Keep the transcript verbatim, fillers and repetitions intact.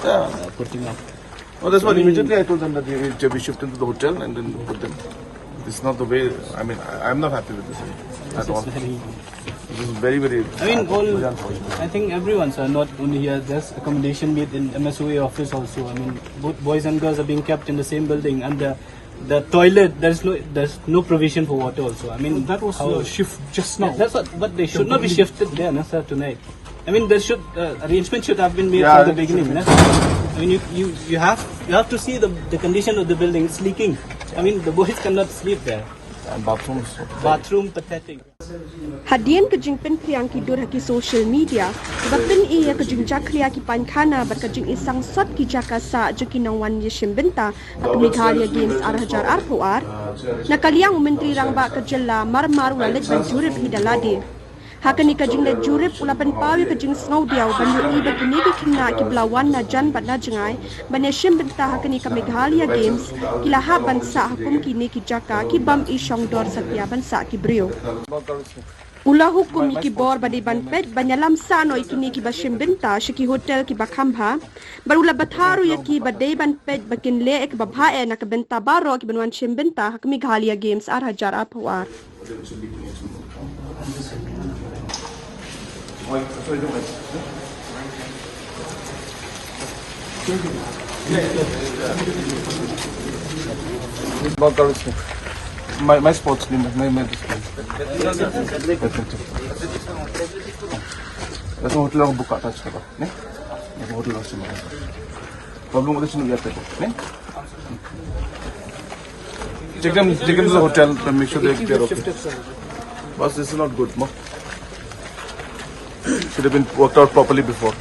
uh, putting up. Oh, that's what immediately I told them that we, we shift into the hotel and then put them. This is not the way. I mean, I, I'm not happy with this at all. This is very This is very, very. I mean, all. Very unfortunate. I think everyone, sir, not only here. There's accommodation made in M S O A office also. I mean, both boys and girls are being kept in the same building, and the the toilet. There's no there's no provision for water also. I mean, that was how, uh, shift just now. Yeah, that's what. But they should not be shifted there, no, sir, tonight. I mean, there should uh, arrangement should have been made. Yeah, from the beginning, no? I mean, you, you you have you have to see the the condition of the building. It's leaking. I mean, the boys cannot sleep there. And bathrooms. Bathroom pathetic. Hadien ka jingpynphriang ki dur ha ki social media, ba pyni ïa ka jingjakhlia ki painkhana bad ka jingisangsot ki jaka sah jong ki nongwan ïashim bynta ha ka Meghalaya Games ar hajar arphew ar. Na ka liang u Myntri Rangbah ka jylla mar mar u la leit ban jurip hi da lade. Ha kane ka jingleit jurip u la pynpaw ïa ka jingsngewdiaw ban ïohi ba kine ki khynnah kiba la wan na jan bad na jngai ban ïashim bynta ha kane ka Meghalaya Games ki la hap ban sah ha kum kine ki jaka ki bym i shong dor satia ban sah ki briew. U la hukum ïa ki bor ba dei ban peit ban ïalam sah noh ïa kine kiba shim bynta sha ki hotel kiba kham bha. Bad u la batai ruh ïa ki ba dei ban peit ba kin leh ïa kaba bha eh na ka bynta baroh kiban wan shim bynta ha ka Meghalaya Games ar hajar arphew ar. Ball girls ne? My, my sports ne, my, my, my sports. That's hotel, buka touch kaba, ne? That's hotel, sima. Problem with the sinu yate, ne? Take them, take them to the hotel and make sure they, they're okay. Boss, this is not good, no? Should have been worked out properly before.